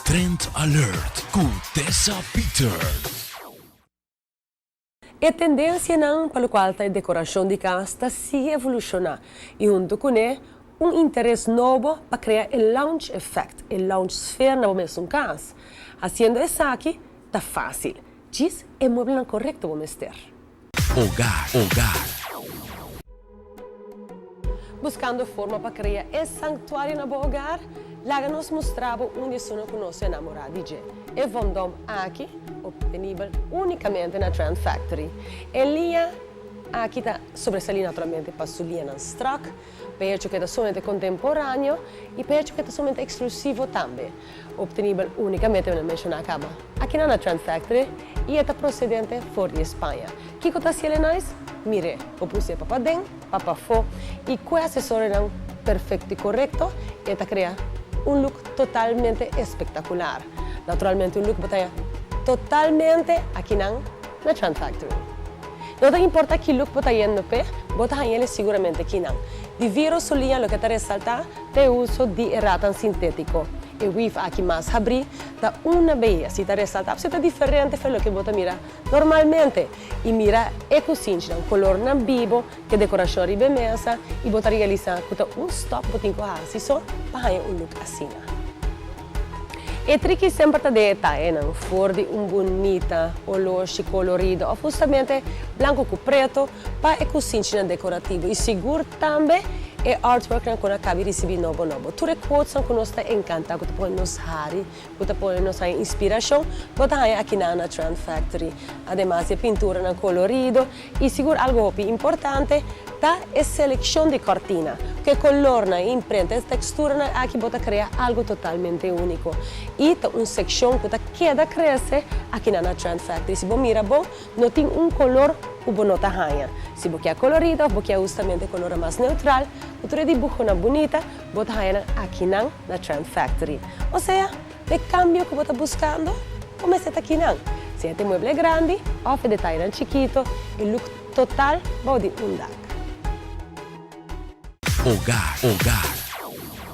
Trend Alert ku Tessa Peters. E tendensianan pa lokual ta e dekorashon di kas ta sigui evolushoná i huntu kuné un interes nobo pa krea e lounge effect, e lounge sfeer na bo mesun kas. Hasiendo esaki ta fásil, djis e mueblenan korekto bo mester. Hogar, hogar. Buskando forma pa krea e sanktuario na bo hogar? Laga nos mustra bo un di esunnan ku nos enamorá di dje. E vondom aki, obtenibel únikamente na Trend Factory. E liña aki ta sobresalí naturalmente pa su liñanan strak, pa e hecho ku e ta sumamente kontemporáneo i pa e hecho ku e ta sumamente eksklusivo tambe. Obtenibel únikamente, mi a menshoná kaba, akinan na Trend Factory i e ta prosedente for di Spaña. Kiko ta hasiel e nice? Mir'é, bo por us'é pa paden, pa pafó i ku e asesorionan perfekto i korekto e ta krea un look totalmente espektakular. Naturalmente un look bo ta haña totalmente akinan na Trend Factory. No ta importa ki look bo ta yendo p'e, bo ta hañ'el siguramente kinan. Di Vero su liña loke ta resaltá ta e uso di e ratan sintétiko. E weave aki mas habrí ta una beyesa i ta resaltá pasobra ta diferente for loke bo ta mira normalmente. I mira e kusinchinan, kolornan bibo, ku e dekorashon riba e mesa i bo ta realisá ku ta un stòp bo tin ku hasi so pa haña un look asina. E triki semper ta den e taenan, for di un bunita oloshi kolorido òf hustamente blanku ku preto pa e kusinchinan dekorativo i sigur tambe e artworknan ku na kabi risibí nobo nobo. Tur e quotesnan ku nos ta enkantá ku ta pone nos hari, ku ta pone nos haña inspirashon, bo ta haña akinan na Trend Factory. Ademas di e pinturanan kolorido I sigur algu hopi importante ta e selekshon di kòrtina. Ku e kolornan, e imprenta, e teksturanan aki bo ta krea algu totalmente úniko. I ta un sekshon ku ta keda krese akinan na Trend Factory. Si bo mira bon, no tin un kolor ku bo no ta haña. Si bo ke kolorido òf bo ke hustamente kolornan mas neutral, ku tur e dibuhonan bunita, bo ta haña nan akinan na Trend Factory. Osea, E cambio cu bo ta buscando, bo mester ta kinan. Sea ta e mueble grandi of e detayenan chikito, e look total bou di un dak. Hogar, hogar.